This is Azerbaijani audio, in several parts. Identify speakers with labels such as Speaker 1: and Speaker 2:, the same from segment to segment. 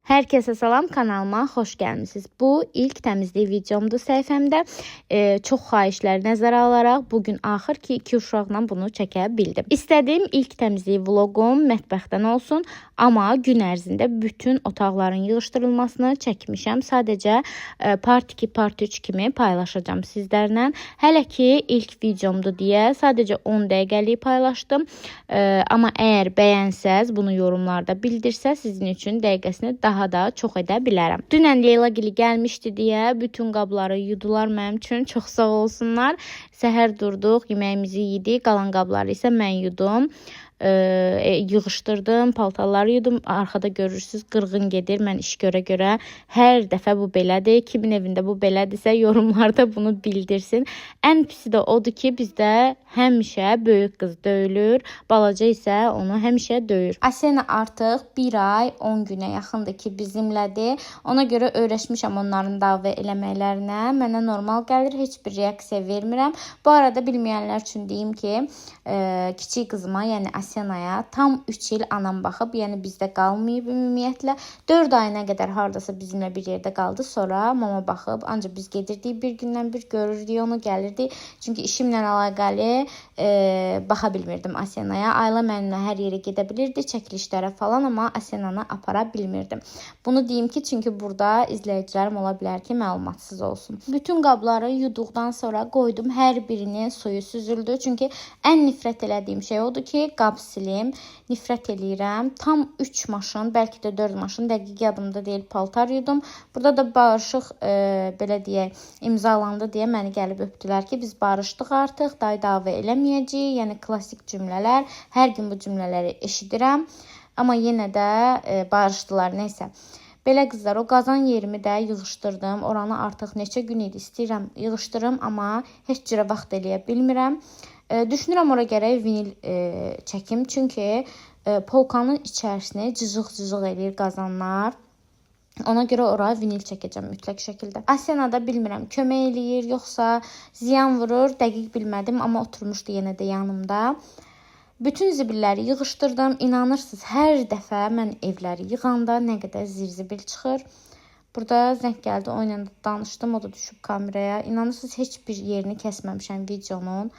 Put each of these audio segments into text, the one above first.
Speaker 1: Herkese salam, kanalıma xoş gəlmisiniz. Bu ilk təmizlik videomdur səhifəmdə. Çox xahişləri nəzərə alaraq bugün axır ki iki uşaqla bunu çəkə bildim. İstədiyim ilk təmizlik vloqum mətbəxdən olsun, amma gün ərzində bütün otaqların yığışdırılmasını çəkmişəm. Sadəcə part 2, part 3 kimi paylaşacağam sizlərlə. Hələ ki ilk videomdur deyə sadəcə 10 dəqiqəlik paylaşdım. Amma əgər bəyənsəz, bunu yorumlarda bildirsəz, sizin üçün dəqiqəsini daha da çox edə bilərəm. Dünən Leyla Gili gəlmişdi deyə bütün qabları yudular mənim üçün. Çox sağ olsunlar. Səhər durduq, yeməyimizi yedik, qalan qabları isə mən yudum. Yığışdırdım, paltarları yudum. Arxada görürsüz, qırğın gedir. Mən iş görə-görə hər dəfə bu belədir. Kimin evində bu belədirsə yorumlarda bunu bildirsin. Ən pisi də odur ki, bizdə həmişə böyük qız döyülür, balaca isə onu həmişə döyür. Asena artıq 1 ay 10 günə yaxındır ki, bizimlədir. Ona görə öyrəşmişəm onların dava eləməklərinə. Mənə normal gəlir, heç bir reaksiya vermirəm. Bu arada bilməyənlər üçün deyim ki, kiçik qızıma, yəni Asenaya tam 3 il anam baxıb, yəni bizdə qalmayıb ümumiyyətlə. 4 ayına qədər hardasa bizimlə bir yerdə qaldı. Sonra mama baxıb, ancaq biz gedirdik, bir gündən bir görürdük onu, gəlirdik. Çünki işimlə əlaqəli baxa bilmirdim Asenaya. Ayla mənimlə hər yerə gedə bilirdi, çəkilişlərə falan, amma Asenanı apara bilmirdim. Bunu deyim ki, çünki burada izləyicilərim ola bilər ki, məlumatsız olsun. Bütün qabları yuduqdan sonra qoydum, hər birinin suyu süzüldü. Çünki ən nifrət elədiyim şey odur ki, qab silim. Nifrət eləyirəm. Tam 3 maşın, bəlkə də 4 maşın, dəqiq yadımda deyil, paltar yudum. Burada da barışıq, belə deyək, imzalandı deyə məni gəlib öpdülər ki, biz barışdıq artıq, day dava eləməyəcəyik. Yəni klassik cümlələr. Hər gün bu cümlələri eşidirəm. Amma yenə də barışdılar, nəysə. Belə qızlar, o qazan yerimi də yığışdırdım. Oranı artıq neçə gün idi istəyirəm yığışdırım, amma heç cürə vaxt eləyə bilmirəm. Düşünürəm ora gərək vinil çəkim. Çünki polkanın içərisini cızıq-cızıq eləyir qazanlar. Ona görə ora vinil çəkəcəm mütləq şəkildə. Asena da bilmirəm kömək eləyir, yoxsa ziyan vurur, dəqiq bilmədim, amma oturmuşdu yenə də yanımda. Bütün zibilləri yığışdırdım. İnanırsınız, hər dəfə mən evləri yığanda nə qədər zirzibil çıxır. Burada zəng gəldi, o ilə danışdım, o da düşüb kameraya. İnanırsınız, heç bir yerini kəsməmişəm videonun.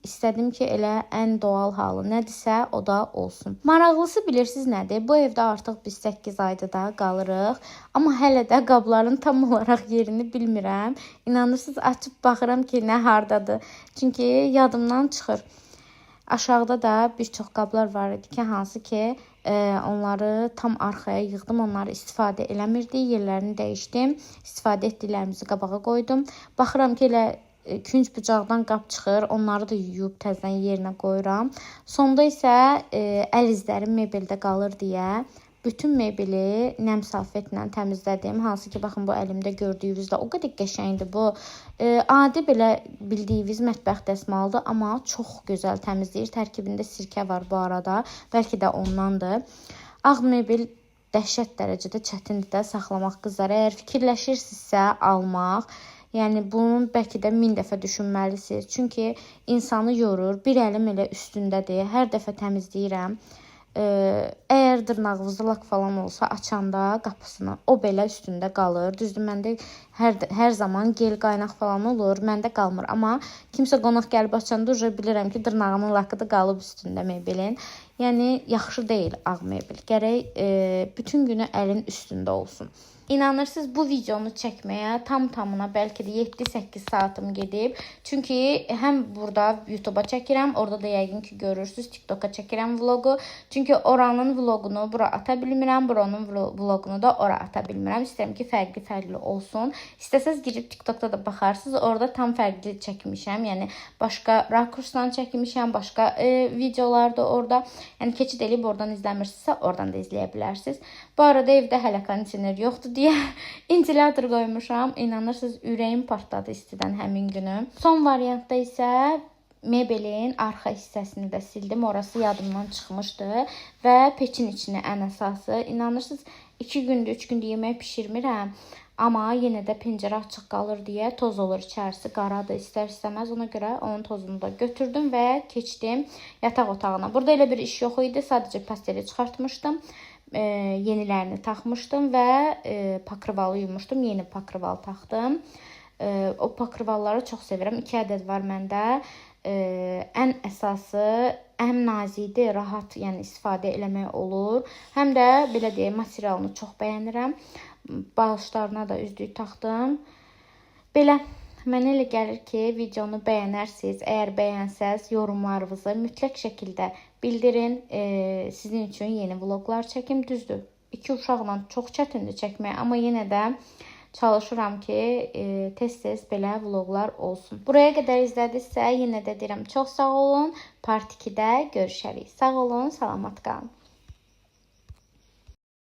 Speaker 1: İstədim ki, elə ən doğal halı nədirsə, o da olsun. Maraqlısı bilirsiniz nədir? Bu evdə artıq biz 8 ayda da qalırıq. Amma hələ də qabların tam olaraq yerini bilmirəm. İnanırsınız, açıb baxıram ki, nə hardadır. Çünki yadımdan çıxır. Aşağıda da bir çox qablar var idi ki, hansı ki, onları tam arxaya yığdım. Onları istifadə eləmirdik. Yerlərini dəyişdim. İstifadə etdiklərimizi qabağa qoydum. Baxıram ki, elə künc bucaqdan qab çıxır. Onları da yuyub təzədən yerinə qoyuram. Sonda isə əl izlərim mebeldə qalır deyə bütün mebeli nəm salfetlə təmizlədim. Hansı ki, baxın bu əlimdə gördüyünüz də o qədər qəşəngdir bu. Adi belə bildiyiniz mətbəx dəsmalıdır, amma çox gözəl təmizləyir. Tərkibində sirkə var bu arada. Bəlkə də ondandır. Ağ mebel dəhşət dərəcədə çətindir də saxlamaq qızlar. Əgər fikirləşirsinizsə almaq, yəni bunun bəlkə də 1000 dəfə düşünməlisiniz. Çünki insanı yorur. Bir əlim elə üstündədir. Hər dəfə təmizləyirəm. Əgər dırnağınızda lak falan olsa, açanda qapısını o belə üstündə qalır. Düzdür, məndə hər zaman gel qaynaq falan olur, məndə qalmır. Amma kimsə qonaq gəlib açanda uca bilirəm ki, dırnağının lakı da qalıb üstündə mebelin. Yəni yaxşı deyil ağ mebel. Gərək bütün günü əlin üstündə olsun. İnanırsınız, bu videonu çəkməyə tam-tamına bəlkə də 7-8 saatım gedib. Çünki həm burada YouTube'a çəkirəm, orada da yəqin ki görürsünüz, TikToka çəkirəm vlogu. Çünki oranın vlogunu bura ata bilmirəm, buranın vlogunu da ora ata bilmirəm. İstəyirəm ki, fərqli-fərqli olsun. İstəsəz girib TikTokda da baxarsınız, orada tam fərqli çəkmişəm. Yəni başqa rakursdan çəkmişəm, başqa videolar da orada. Yəni keçid eləyib oradan izləmirsinizsə, oradan da izləyə bilərsiniz. Bu arada evdə hələ kondisioner yoxdur deyə ventilator qoymuşam. İnanırsınız, ürəyim partladı istidən həmin günü. Son variantda isə mebelin arxa hissəsini də sildim. Orası yadımdan çıxmışdı və peçin içini ən əsası. İnanırsınız, 2 gündür, 3 gündür yemək pişirmirəm. Amma yenə də pəncərə açıq qalır deyə toz olur içərisi, qaradır istər-istəməz. Ona görə onun tozunu da götürdüm və keçdim yataq otağına. Burada elə bir iş yox idi, sadəcə pasteli çıxartmışdım. Yenilərini taxmışdım və pakrivalı yumuşdum. Yeni pakrival taxdım. O pakrivalları çox sevirəm. 2 ədəd var məndə. Ən əsası həm nazikdir, rahat, yəni istifadə eləmək olur. Həm də belə deyək, materialını çox bəyənirəm. Başlarına da üzlük taxdım. Belə mənə elə gəlir ki, videonu bəyənərsiniz. Əgər bəyənsəz, yorumlarınızı mütləq şəkildə bildirin. Sizin üçün yeni vloqlar çəkim. Düzdür, 2 uşaqla çox çətindir çəkmək, amma yenə də çalışıram ki, tez-tez belə vloqlar olsun. Buraya qədər izlədinizsə, yenə də deyirəm, çox sağ olun. Part 2-də görüşərik. Sağ olun, salamat qalın.